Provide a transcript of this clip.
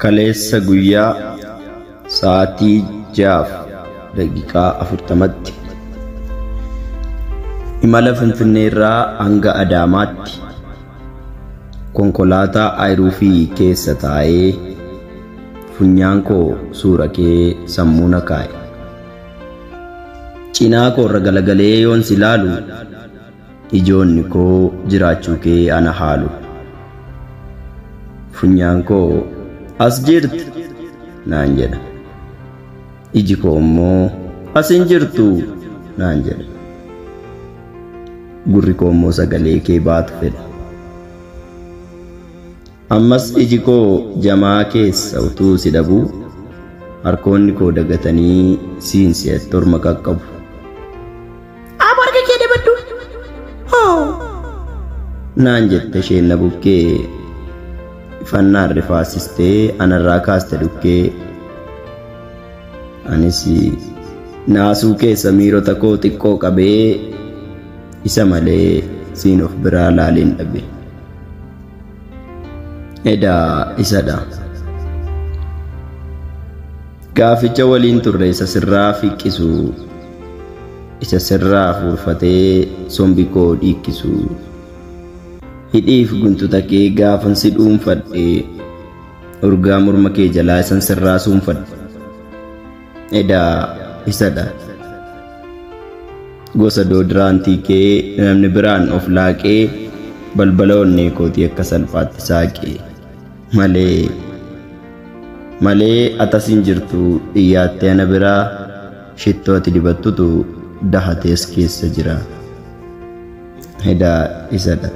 Kaleessa guyyaa sa'aatii 6:40tti imala Finfinneerraa hanga Adaamaatti konkolaataa ayiruufii keessa taa'ee funyaan koo suura kee sammuu na kaa'e. Cinaa koorra galagalee yoon si ilaalu ijoonni koo jiraachuu kee ana haalu. Funyaan koo as jirti naan jedha. Iji koo immoo as hin jirtu naan jedha. Gurri koo immoo sagalee kee baatu fedha. Ammas iji koo jamaa keessa utuu si dhabuu harkoonni koo dagatanii siin si'atti orma qaqqabu. Amma harka kee dabadhu. Hoo! Naan jette isheen na bukkee ifannaan rifaasistee anarraa kaaste dhukkee. Anis naasuu keessa miirota koo xiqqoo qabee isa malee siin of biraa laaleen dhabe. Edaa isadha. Gaaficha waliin turre isa sirraa fiqqisu, isa sirraa fuurfatee sombi koo dhiikkisu. Hidhiif guntuta kee gaafan si dhuunfadhe, urgaa morma kee jalaa isan sirraa suunfadhe. Edaa isadha. Gosa doodiraantii kee namni biraan of laaqee balbala onnee kootii akka salphaatti saaqee. Malee malee atas hin jirtu dhiyyaattee ana biraa shittoo ati dibattutu dahatees keessa jira. Edaa isadha.